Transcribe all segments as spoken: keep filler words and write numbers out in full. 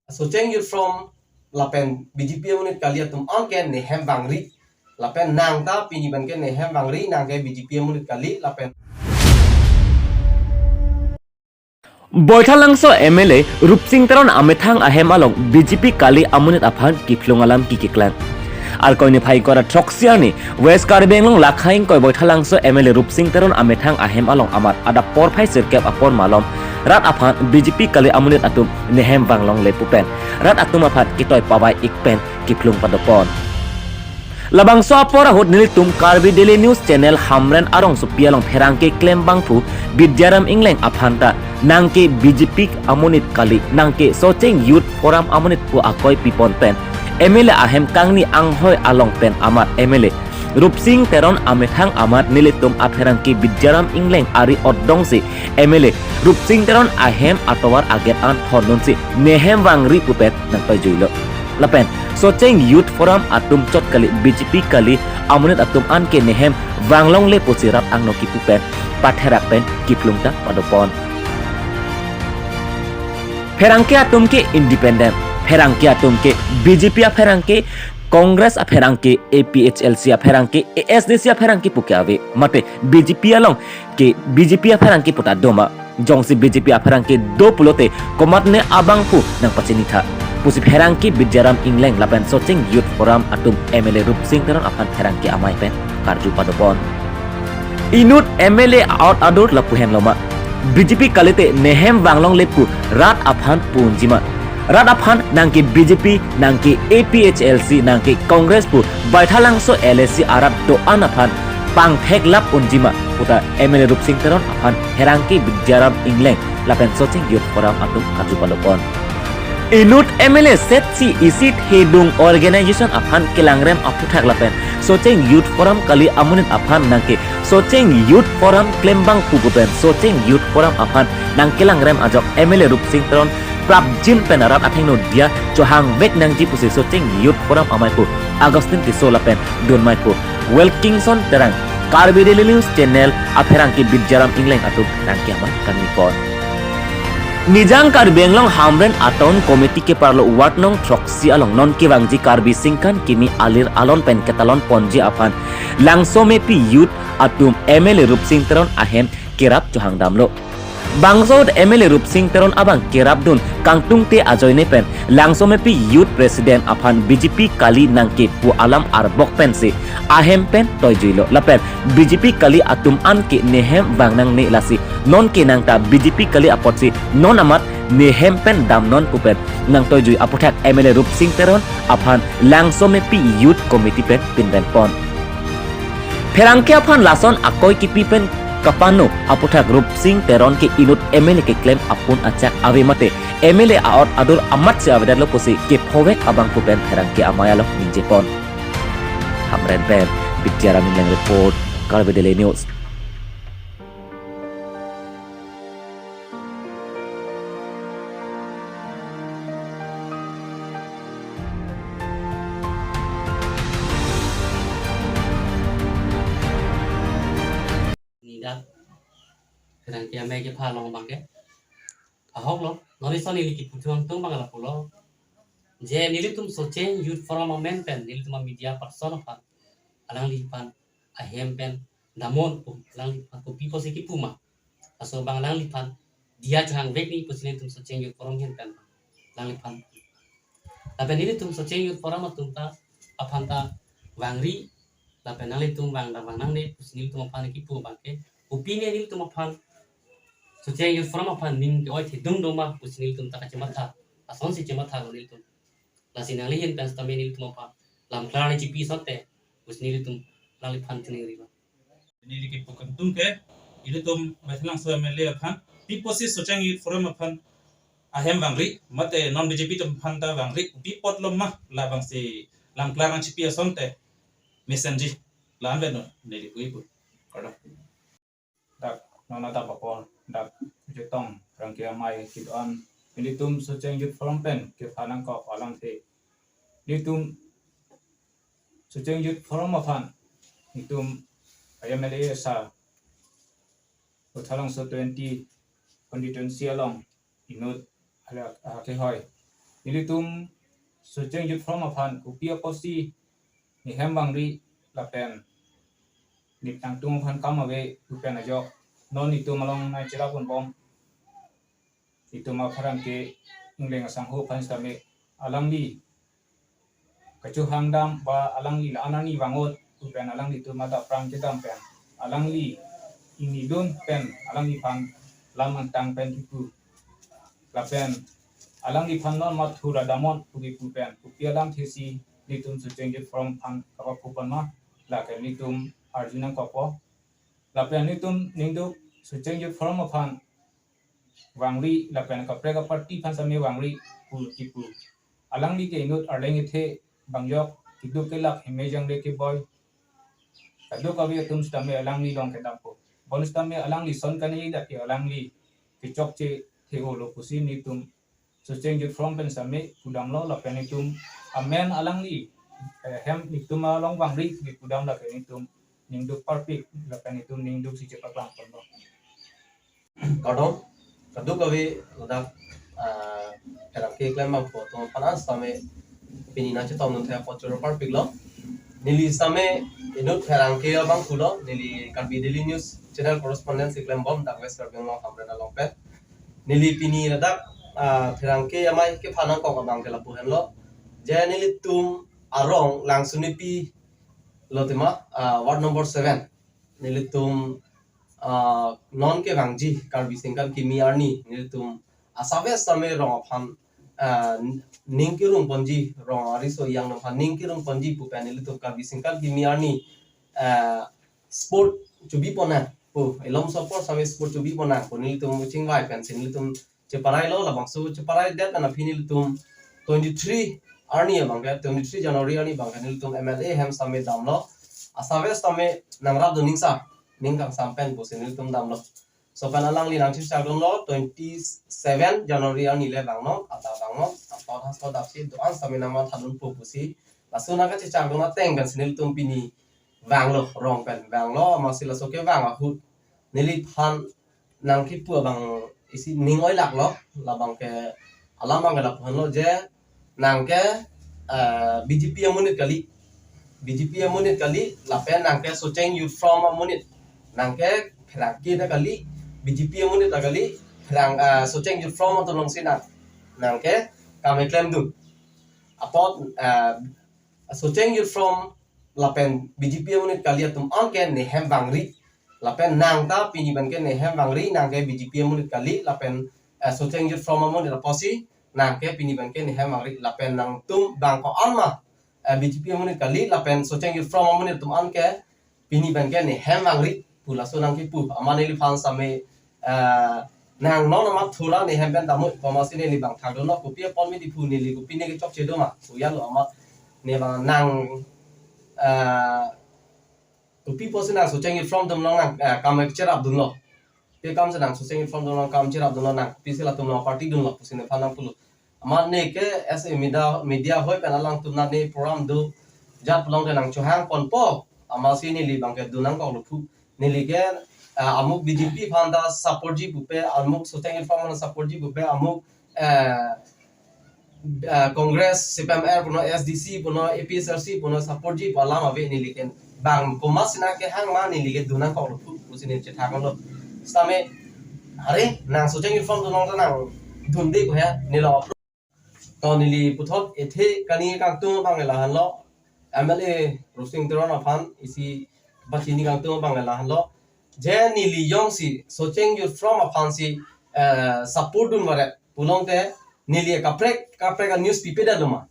Socheng Youth Forum lapen B J P amonit kali atum anke nehem vangri. Lapen nang ta pini abangke nehem vangri nangke B J P amonit kali lapen Baithalangso M L A Rupsing Teron amethang ahem along B J P kali amonit aphan kiphlung alam kikeklang. Arkoi niphai kora throksi arni West Karbi Anglong Lakha ingkoi Baithalangso M L A Rupsing Teron amethang ahem along amat adap porphai sirkep apor malom rat aphan B J P kali amonit atum nehem vanglongle pu pen rat atum aphan ketoi pavai ik pen kiphlung padopon. Labangso apor ahut nelitum Karbi Daily News Channel Hamren arongsopi along pherangke klembang pu Bidyaram Engleng aphan ta nangke B J P amonit kali, nangke Socheng Youth Forum amonit pu akoi pipon pen M L A ahem kangni anghoi along pen amat M L A Rupsing Teron amethang amat nelitum apherangke Bidyaram Engleng ari otdongsi M L A Rupsing Teron ahem atovar aget an thondunsi nehem vangri pu pen nangtoijuilo. Lapen Socheng Youth Forum atum chot kali, B J P kali amonit atum anke nehem vanglongle pusi rat angno kipu pen patherak pen kiphlung ta padopon. Pherangke atum ke independent, pherangke atum ke B J P apherangke, Congress apherangke, A P H L C apherangke, A S D C apherangke puke ave, mate B J P along ke B J P apherangke puta doma. Jongsi B J P apherangke do pulote komatne abang pu nangpachinitha pusi pherangke Bidyaram Engleng lapen Socheng Youth Forum atum M L A Rupsing Teron aphan pherangke amei pen karju padopon. Inut M L A aot adur lapu henloma, B J P kalite nehem vanglongle pu rat aphan pu unjima. Rat aphan nangke B J P, nangke A P H L C, nangke Congress pu Baithalangso L A C arat do-an aphan pangtheklap unjima puta M L A Rupsing Teron aphan pherangke Bidyaram Engleng lapen Socheng Youth Forum atum karju padopon. Inut M L A setsi isi thedung organization aphan kelangrem aputhak lapen Socheng Youth Forum kali amonit aphan nangke Socheng Youth Forum klembang pu pen Socheng Youth Forum aphan nangkelangrem ajok M L A Rupsing Teron prapjin pen arat athengno diya chohangvek nangji pusi Socheng Youth Forum amei pu Augustine Tisso lapen dunmei pu Wilkinson Terang, Karbi Daily News Channel apherangke Bidyaram Engleng atum nangke amei kangnipon. Nijang Karbi Anglong Hamren a-Town Committee keparlo ward nong throksi along non kevangji Karbi Singkan Kimi alir alon pen ketalon ponji aphan Langsomepi Youth atum M L A Rupsing Teron ahem kerap chohangdamlo. Bangso ahut M L A Rupsing Teron abang kerapdun kangtungte ajoine pen Langsomepi Youth President aphan B J P kali nangke pu alam arbok pensi ahem pen toijuilo lapen B J P kali atum anke nehem vangnangne lasi nonke nangta B J P kali apotsi non amat nehem pen damnon pu pen nangtoijui aputhak M L A Rupsing Teron aphan Langsomepi Youth Committee pen pinrempon. Pherangke aphan lason akoi kipi pen kapano aputhak Rupsing Teron ke inut M L A keklem apun achak ave mate M L A aot adur amatsi avedetlo pusi kephovek abang pu pen pherangke amei along ningjepon. Hamren pen Bidyaram Engleng report, Karbi Daily News. Nida, pherangke amei kepha along abangke ahoklo, non ison neli kipu thuang tung abang lapulo. Je nelitum Socheng Youth Forum amen pen nelitum a-media person aphan alangliphan ahem pen damnon pu alangliphan kopi pusi kipu ma. Laso abang alangliphan diya chohangvek nangji pusi nelitum Socheng Youth Forum ahin pen alangliphan. Lapen nelitum Socheng Youth Forum atum ta aphan ta vangri lapen nanglitum vangdam vangnangne pusi nelitum aphan kipu abangke. Kopi ne nelitum aphan Socheng Youth Forum aphan ning ke-oi thedung doma pusi nelitum ta kachematha. Lasonsi chemathalo nelitum. Lasi nangli ahin pen sitame nelitum aphan lamklar nangchipi asonte pusi nelitum alangliphan chiningrilo. Neli kipu kangtung ke, ilitum Baithalangso M L A aphan pi pusi Socheng Youth Forum aphan ahem vangri, mate non B J P atum aphan ta vangri, pi apotlo ma labangsi lamklar nangchipi asonte mesenji, la-an vet non neli pu ipu. Kardom. Dak non adap apor, dak Jutong pherangke amei kedo-an, ilitum Socheng Youth Forum pen kepha nangkok alamthe, ilitum Socheng Youth Forum aphan itum M L A sir Baithalangso twenty constituency along inut hala, ah, kehoi Nelitum Socheng Youth Forum aphan kopi apotsi nehem vangri lapen nip nangtum aphan kam ave pu pen ajok non itum along nangcherap ponbom. Itum apherangke Ingleng asangho aphan sitame alangli kachohang dam ba alangli la-an arni vangot pu pen alanglitum adap aphrang kedam pen alangli ingnidun pen alangliphan lam angtang pen kipu. Lapen alangliphan non mathura damnon pu kipu pen kopi alamthesi nelitum Socheng Youth Forum aphan kapaku pon ma, lake nelitum arju nangkokpo. Lapen nelitum ningduk Socheng Youth Forum aphan vangri lapen kaprek aparty aphan sitame vangri pu kipu. Alangli ke inut arleng ethe bangjok, keduk kelak, hemejang le keboi, kadokave atum sitame alangli along kedampo. Bonsitame alangli son kanei dak ke alangli kechokche the-olo pusi nelitum Socheng Youth Forum pen sitame pudamlo lapen nelitum amen alangli, eh, hem nelitum along vangri pu pudam lapen nelitum ningduk parpik lapen nelitum ningduksi chepaklang ponlo. Kardom, kadokave ladak, ah, pherangke klembangpo atum aphan sitame pini nangchetongdun thek apot choro parpiklo. Neli sitame inut pherangke abang pulo, neli Karbi Daily News channel correspondent si klembom dak West Karbi Anglong Hamren along pen. Neli pini ladak, ah, pherangke amei kephan nangkok abang ke lapu henlo. Je nelitum arong Langsonepi lo tema, ah, ward number seven. Nelitum, ah, non kevangji Karbi Singkan Kimi arni nelitum asave sitame rong aphan, ah, ning kerung ponji, rong ariso ejang aphan ning kerung ponji pu pen nelitum Karbi Singkan Kimi arni, ah, sport chubi ponnang pu, elom sopor sitame sport chubi ponnang pu nelitum chingvai pensi nelitum cheparailo, labangso cheparai det aphi nelitum twenty-three arni abang ke, twenty-three January arni abang ke nelitum M L A hem sitame damlo. Asave sitame nangrapdun ningsa, ning kangsam pen pusi nelitum damlo. Laso pen alangli nangchechakdunlo, twenty-seven January arni le vangnon, adap vangnon, apot hasto adapsi do-an sitame nangmathadunpo pusi. Laso nangkachechakdun ateng pensi nelitum pini vanglo, rong pen vanglo, amatsi laso kevang ahut neliphan nangkipu abang isi ning oilaklo, labang ke alam abang ke lapu henlo je nang ke, eh, B J P amonit kali, B J P amonit kali, lapen nang ke Socheng Youth Forum amonit, nang ke pherangke ta kali, B J P amonit ta kali, pherang, eh, Socheng Youth Forum atum alongsi nang, nang ke kam keklemdun. Apot, eh, Socheng Youth Forum lapen B J P amonit kali atum an ke nehem vangri. Lapen nang ta pini abang ke nehem vangri, nang ke B J P amonit kali, lapen, eh, Socheng Youth Forum amonit apotsi nang ke pini abang ke nehem vangri. Lapen nangtum bang ko-an ma, eh, B J P amonit kali, lapen Socheng Youth Forum amonit atum an ke pini abang ke nehem vangri pu laso nangkipu. Amat neliphan sitame, eh, nang non amat thura nehem pen damnon pu amatsi neli bang thakdunlo, kopi apot midi pu, neli kopi ne kechokche do ma pu ya lo, amat ne bang nang, eh, kopi apotsi nang Socheng Youth Forum atum along nang, eh, kam cherapdunlo. Pi akamsi nang Socheng Youth Forum atum along kam cherapdunlo, nang kopisi latum along party dunlo pusi nephan nangpulo. Amat ne ke as a media, media hoi pen alangtum nani program do jat pulote nangchohang ponpo. Amatsi neli abang ke dun nangkoklo pu. Neli ke, ah, amuk B J P aphan ta support ji pupe, amuk Socheng Youth Forum aphan support ji pupe, amuk, eh, eh, Congress, C P M L puno, S D C puno, A P H L C puno support ji pu alam ave, neli ke bang komatsi nangkehang ma neli ke dun nangkoklo pu pusi neli chethaklo. Sitame, are, nang Socheng Youth Forum atum along ta nang dunde ko he, neli lo. To neli puthot ethe kani kangtung abang lahenlo, M L A Rupsing Teron aphan isi pachini kangtung abang lahenlo. Je neli jongsi Socheng Youth Forum aphansi, eh, support dun varet pulote neli kaprek kaprek a-news pipe detlo ma.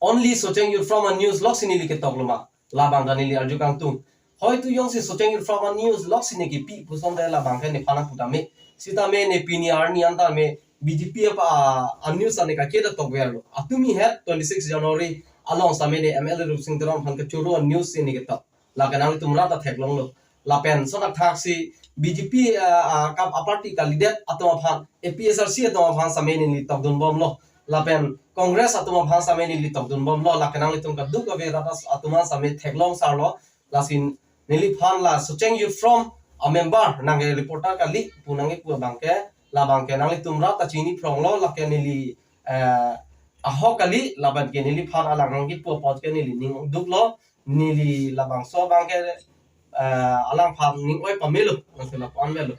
Only Socheng Youth Forum a-news loksi neli ketoklo ma. Labang ta neli arju kangtung. Hoitu jongsi Socheng Youth Forum a-news loksi ne kipi puson te labang ke nephan nangpu tame. Sitame ne pini arni an tame B J P apa a-news ane kake ta tokverlo. Atumi het twenty-six January along sitame ne M L A Rupsing Teron aphan kechoro a-news si ne ketok. Lake nangtum rat ta theklonglo. Lapen sodak thaksi B J P, ah, ah, kap a-party candidate atum aphan, A P H L C atum aphan sitame neli tokdunbomlo. Lapen Congress atum aphan sitame neli tokdunbomlo. Lake nanglitum kadokave rat atum an sitame theklong sarlo. Lasi neliphan la Socheng Youth Forum a-member nang ke reporter kali pu nangkipu abang ke, labang ke nanglitum rat ta chini phronglo, lake neli, eh, ahok kali, lapen ke neliphan alang nangkipu apot ke neli ning duklo, neli labangso abang ke, eh, alangphan ning oi pamelo, nang sila pan velo.